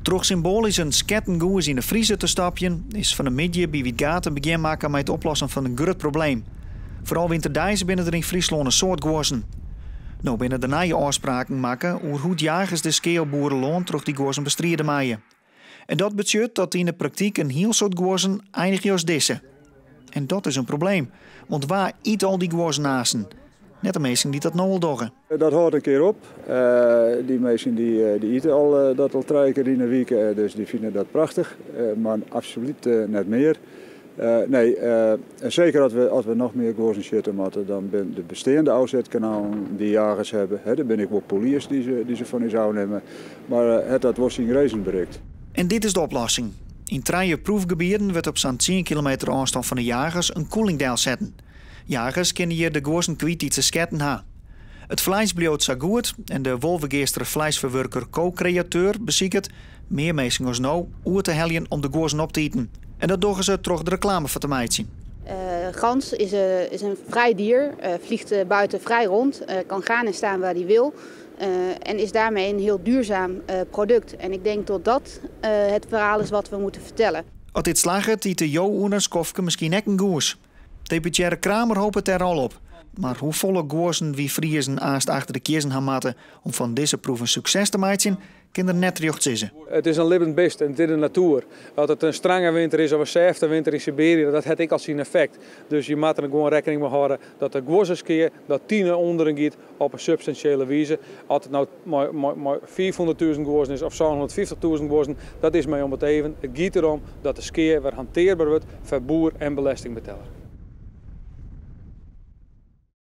Troch symboalysk in sketten goes yn de friezer te stopjen, is fan 'e middei by Wytgaard in begjin makke mei it oplossen fan in grut probleem. Foaral winterdeis binne der yn Fryslân in soad guozzen. No binne der nije ôfspraken makke oer hoe't jagers de skea op boerelân troch dy guozzen bestride meie. En dat betsjut dat yn de praktyk in hiel soad guozzen einigje as dizze. En dat is in probleem, want wa yt al dy guozzen aansten? Net de minsken dy't dat no al dogge. Dat hâldt in kear op. Dy minsken dy ite al dat al trije kear yn 'e wike, dus dy fine dat prachtich, mar absolút net mear. Nee, en seker as we noch mear guozzen sjitte moatte, dan binne de besteande ôfsetkanalen dy't jagers hawwe, der binne ek wol poeliers dy't se fan ús ôfnimme, mar hat dat wol syn grinzen berikt. En dit is de oplossing. Yn trije proefgebieten wurdt op sa'n tsien kilometer ôfstân fan de jagers in koeling delsetten. Jagers kinne hjir de guozzen kwyt dy't se sketten ha. It fleis bliuwt sa goed en de Wolvegeaster fleisferwurker Co-Createur besiket mear minsken as no oer te heljen om de guozzen op te iten. En dat dogge se troch der reklame foar te meitsjen. Gans is een vrij dier, vliegt buiten vrij rond, kan gaan en staan waar hij wil. En is daarmee een heel duurzaam product. En ik denk dat dat het verhaal is wat we moeten vertellen. As dit slagget, ite jo oer in skoftke miskien ek in goes. Deputearre Kramer hopet dêr al op. Mar hoefolle guozzen wy Friezen aanst achter de kiezzen ha moatte om fan dizze proef in sukses te meitsjen, kin er net rjocht sizze. It is in libbend bist en it is de natoer. As it in strange winter is of in sêfte winter yn Siberië, dat hat ek al syn effekt. Dus je moatte der gewoan rekkening mei hâlde dat de guozzeskea dat te'n ûnderen giet op in substansjele wize. As it no mei 500.000 guozzen is of 750.000 guozzen, dat is my om it even. It giet derom dat de skea wer hantearber wurdt foar boer en belestingbeteller.